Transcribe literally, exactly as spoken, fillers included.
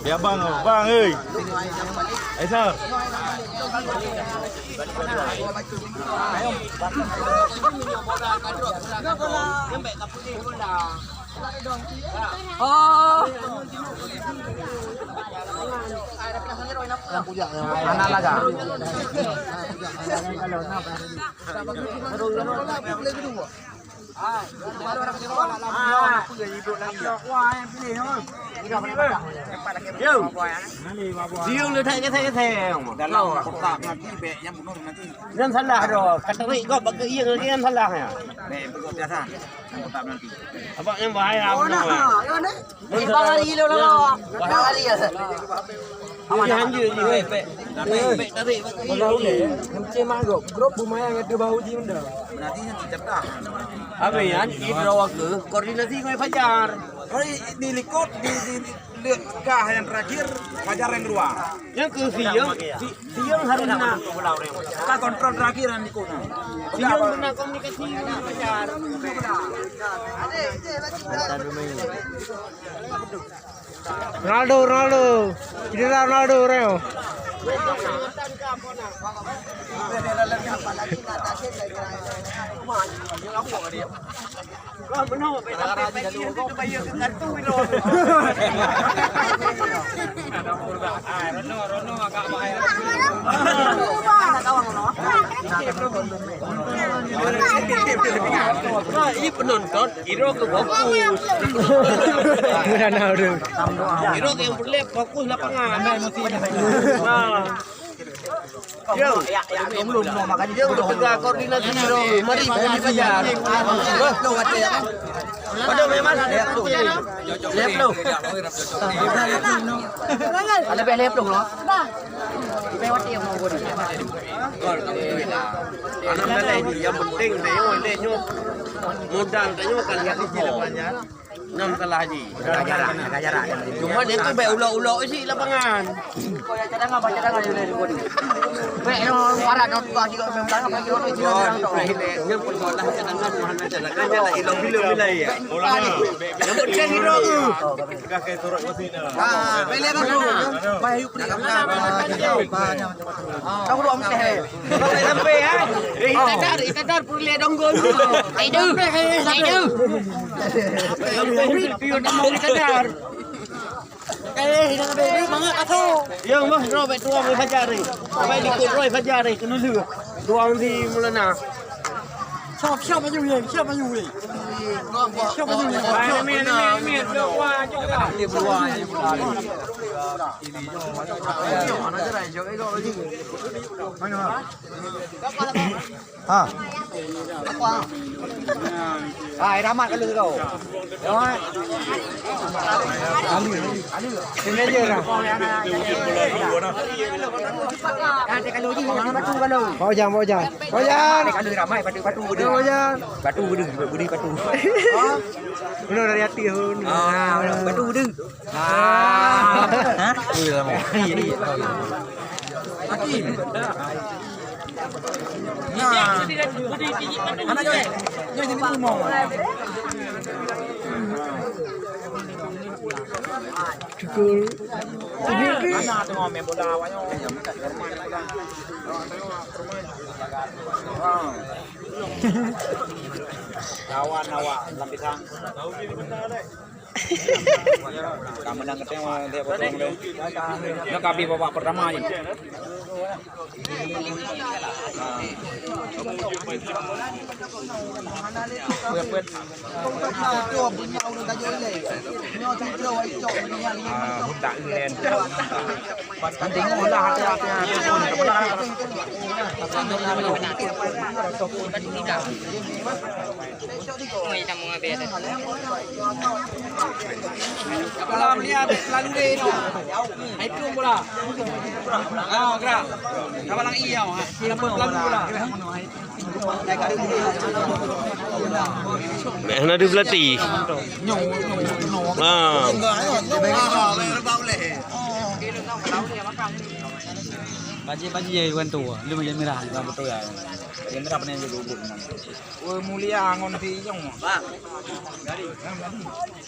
Ya bang, bang, eh. Aisyah. Yo. Siung le that kata-kata. Dalam kotak nanti bek yang bunuh nanti. Nyan salah dah. Kata wik kau bagi iya lagi nyan salah ya. Bek begitu biasa. Kotak nanti. Abang yang bahaya. Oh nah, ya ni. Bang hari lo lah. Bang hari ya. Ini hanjur ni. Bek, bek. Bek tarik. Kalau ni, macam mana kau? Grup bumayang ada bau jin dah. Berarti yang tidak dah. Apa ya? Di bawah ke koordinasi dengan Fajar. Hari di likot di, di, di, di kah yang terakhir Fajar yang kedua. Yang ke siang, si, siang harus nak. Ka kontrol terakhir yang di kona. Siang kena komunikasi dengan Fajar. Ronaldo, Ronaldo. Cedera Ronaldo, Ronaldo. Ini penonton, Iro ke fokus. Ronaldo. Iro ke yang boleh fokus lapangan. Nah. Yo, yo, udah tegak koordinasi, bro. Mari, mari saja. Pada memang ada yang tu. Left tu. Ada lebih left tu, bro. Lebih waktu yang mau gol. Anak muda ini yang penting, tengok, tengok. Modal, tengok, kan lihat tu. Enam salah haji. Jarak, jarak, jarak. Cuma dia tu baik ulok-ulok isi lapangan. Baik, no, parat, no, tukar sikit, memang tak apa, sikit, sikit, sikit. Dia pun bola cadangan, mana cadangan, dia lagi long film bila ya. Yang penting hidup tu. Ah, boleh kan? Baik, yuk, pergi. Tahu dua menit, eh. Sampai, ha? Eh, itadar, itadar pulih dong gol. Aduh, aduh. Sampai pion nama itadar. Eh, jangan beri mangat atau. Ya, mah, bro, baik tuang saja ni. Baik ikut Roy saja ni, kena lu. Tuang di Mulana. Siap, siap maju, ya. Siap maju, ya. Siap maju, ya. Amin, amin, amin. Dua, dua. Ini dua. Ha. Ha, Rahmat kalau kau. Rahmat. Ali, Ali. Sini aja lah. Nanti kalau ni, mana batu kalau? Bawa jam, bawa jam. Bawa jam. Kalau ramai batu, batu beda. Bawa jam. Batu beda, beda batu. Belum dari hati pun. Ah, batu beda. Ah. Hah? Iya, iya. Nah. Anak dia, dia jadi rumah. Cukul. Anak tengok main bola awaknya. Lawan awak lam bidang. Ka menang keuteng, dia potong deh. Nyoe ka habéh babak pertama je. Ah, tak keren. Tengoklah hati-hati. Bola melihat landai tu. Hai tu bola. Ah, gerak. Kawan lagi ya. Bola. Meh na deuh pelatih. Ha. Bajik-bajik ya, iwan tu. Lu macam merah, bukan betul ya. Yang merah pernah jadi ubur. Oh, mulia ngon ti nyong. Bang.